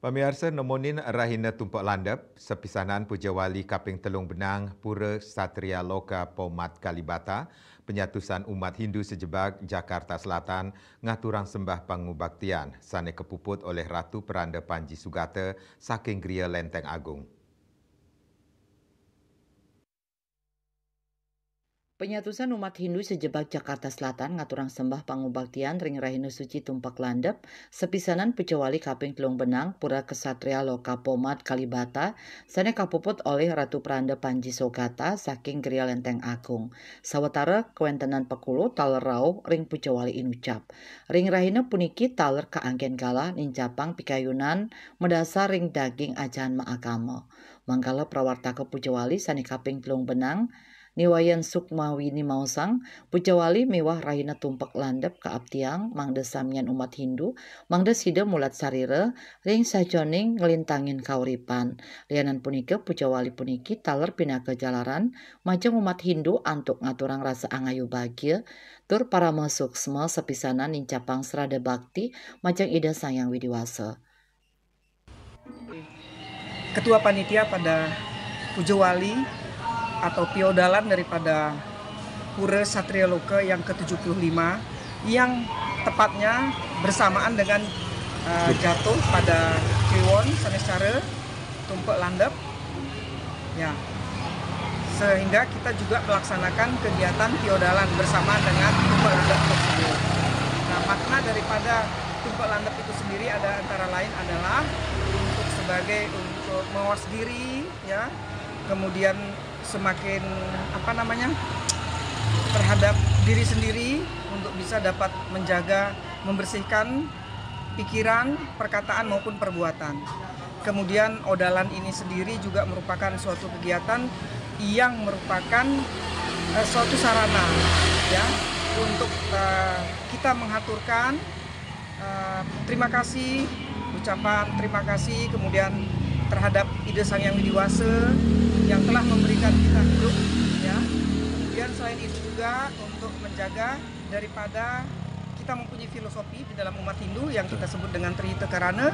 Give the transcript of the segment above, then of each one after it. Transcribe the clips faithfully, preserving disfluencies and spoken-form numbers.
Pamiarsa, nomonin rahina tumpek landep, sepisanan Puja Wali kaping telung benang Pura Satria Loka Pomat Kalibata, penyatusan umat Hindu sejebag Jakarta Selatan ngaturang sembah pangubaktian sane kepuput olih Ratu Peranda Panji Sugata saking Griya Lenteng Agung. Penyatusan umat Hindu sejebag Jakarta Selatan ngaturang sembah pangubaktian ring rahina suci tumpek landep, sepisanan Puja Wali kaping telung benang Pura Kesatria Loka Pomat Kalibata, sane kapuput olih Ratu Peranda Panji Sugata saking Griya Lenteng Agung. Sawetara kawentenan pekulo taler rauh ring Puja Wali inucap. Ring rahina puniki taler kaanggen galah nincapang pikayunan madasar ring daging ajahan maagama. Manggala prawartaka Puja Wali sane kaping telung benang, Niwayan Sukmawini maosang, Puja Wali miwah rahina tumpek landep kaaptiang mangda samian umat Hindu, mangda sida mulat sarira ring sajeroning nglintangin kauripan. Lianan punika, Puja Wali puniki taler pinaka jalaran majeng umat Hindu antuk ngaturang rasa angayu bagia tur parama suksma sepisanan nincapang srada bakti majeng Ida Sang Hyang Widi Wasa. Ketua panitia pada Puja Wali atau piodalan daripada Pura Satria Loka yang ketujuh puluh lima, yang tepatnya bersamaan dengan, eh, jatuh pada Kliwon Saniscara Tumpek Landep. Ya. Sehingga kita juga melaksanakan kegiatan piodalan bersamaan dengan tumpek landep tersebut. Nah, makna daripada tumpek landep itu sendiri ada antara lain adalah untuk sebagai, untuk mawas diri, ya, kemudian semakin, apa namanya, terhadap diri sendiri untuk bisa dapat menjaga, membersihkan pikiran, perkataan maupun perbuatan. Kemudian odalan ini sendiri juga merupakan suatu kegiatan yang merupakan, eh, suatu sarana, ya, untuk, eh, kita menghaturkan, eh, terima kasih, ucapan terima kasih, kemudian terhadap Ida Sang Hyang Widi Wasa yang telah memberikan kita hidup, ya. Kemudian selain itu juga untuk menjaga daripada kita mempunyai filosofi di dalam umat Hindu yang kita sebut dengan Tri Hita Karana,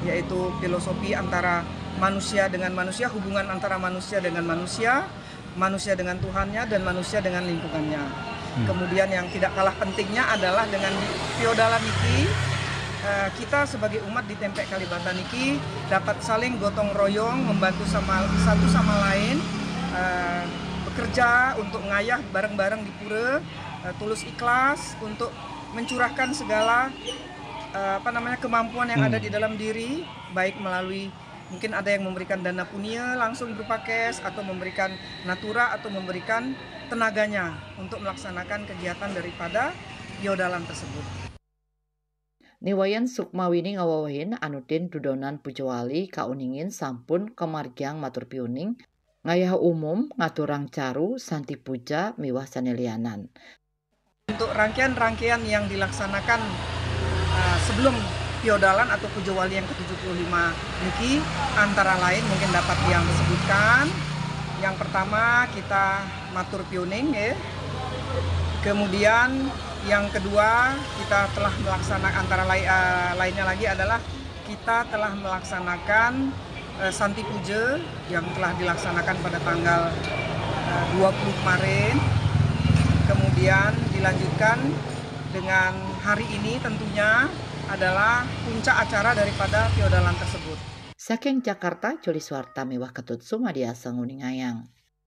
yaitu filosofi antara manusia dengan manusia, hubungan antara manusia dengan manusia, manusia dengan Tuhannya, dan manusia dengan lingkungannya. Hmm. Kemudian yang tidak kalah pentingnya adalah dengan piodalan niki, eh, kita sebagai umat di Tempek Kalibata niki dapat saling gotong royong, membantu sama, satu sama lain, eh, bekerja untuk ngayah bareng-bareng di pura, eh, tulus ikhlas untuk mencurahkan segala, eh, apa namanya, kemampuan yang ada di dalam diri, baik melalui, mungkin ada yang memberikan dana punia langsung berupa cash, atau memberikan natura, atau memberikan tenaganya untuk melaksanakan kegiatan daripada piodalan tersebut. Niwayan Sukmawini ngawewehin anutin dudonan Puja Wali kauningin sampun kamargiang matur piuning, ngayah umum, ngaturang caru, santi puja, miwah sane lianan. Untuk rangkaian-rangkaian yang dilaksanakan, eh, sebelum piodalan atau Puja Wali yang ketujuh puluh lima niki, antara lain mungkin dapat yang disebutkan. Yang pertama, kita matur piuning, ya. Kemudian yang kedua, kita telah melaksanakan, antara lai-, eh, lainnya lagi adalah kita telah melaksanakan, eh, Santi Puja yang telah dilaksanakan pada tanggal, eh, dua puluh kemarin. Kemudian dilanjutkan dengan hari ini tentunya adalah puncak acara daripada piodalan tersebut. Saking Jakarta, Juli Suarta miwah Ketut Sumadiasa nguningayang.